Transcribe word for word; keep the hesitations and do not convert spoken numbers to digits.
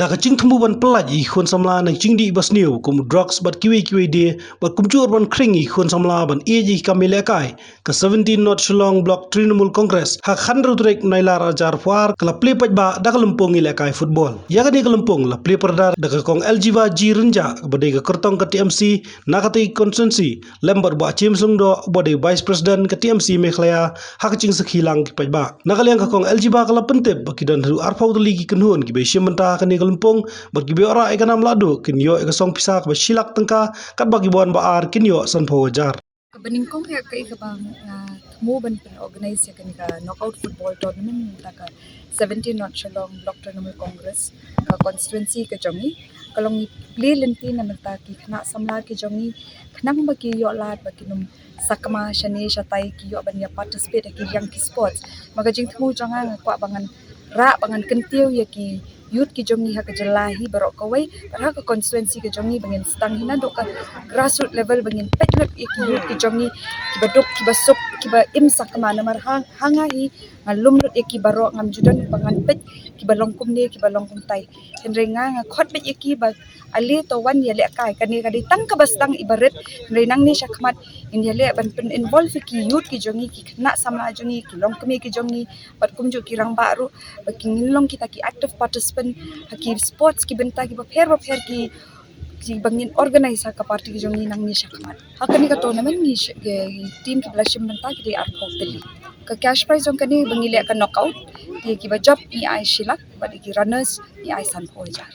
Da ka jingthmu ban pyllait ïa ki khun samla na ka jingdih basniew kum u drugs bad kiwei kiwei de, bad kumjuh ban khring ïa ki khun samla ban ïeit ïa ki kam ïalehkai, ka seventeen North Shillong Block Trinamool Congress ha ka khathynriew tarik Nailar arhajar arphew ar ka la plie paidbah da ka lympung ïalehkai football. Ïa kane ka lympung la plie pyrda da ka Kong Aljiba G Rynjah kaba dei ka kyrtong ka T M C na katei ka constituency, lem bad Bah James Lyngdoh uba dei Vice President ka T M C Meghalaya, ha ka jingsakhi lang ki paidbah. Na ka liang ka Kong Aljiba ka la pyntip ba ki don haduh arphew tylli ki kynhun kiba ïashim bynta ha kane ka lympung, bad kiba ïoh rah ïa ka nam lahduh kin ïoh ïa ka song pisa kaba shi lak tyngka, katba kiba wan ba ar kin ïoh sanphew hajar. Kaba nyngkong ïa kaei kaba nga thmu ban pyn-organise ïa kane ka knockout football tournament mynta ka seventeen North Shillong Block Trinamool Congress, ka constituency ka jong ngi, ka long ngi plie lynti na bynta ki khynnah samla ki jong ngi, khnang ba ki ïoh lad ba kin ym sakma shane shatai, ki ïoh ban ïa participate ha ki liang ki sports. Ma ka jingthmu jong nga, nga kwah ba ngan rah, ba ngan kyntiew ïa ki youth ki jong ngi ha ka jylla hi baroh kawei, bad ha ka constituency ka jong ngi, ba ngin sdang hi naduh ka grassroots level, ba ngin peit lut ïa ki youth ki jong ngi kiba duk, kiba suk, kiba im sakma. Namar ha, ha nga hi, nga lum lut ïa ki baroh, ngam ju don ba ngan peit kiba long kumne, kiba long kumtai. Hynrei nga, nga khot beit ïa ki ba ale to wan ïalehkai. Kane ka dei tang kaba sdang iba rit, hynrei nangne shakhmat ngin ïaleh ban pyn-involve ïa ki youth ki jong ngi, ki khynnah samla jong ngi, ki longkmie ki jong ngi, bad kumjuh ki rangbah ruh, ba kin long kita ki active participant ha ki sports ki bynta kiba pher bapher ki, kiba ngin organise ha ka party ki jong ngi nangne shakhmat. Ha kane ka tournament ngi sh-, ki team kiba la shim bynta ki dei arphew tylli. Ka cash prize jong kane ba ngi leh ka knockout, ïa kiba jop ngi ai shi lak, bad ïa ki runners ngi ai sanphew hajar.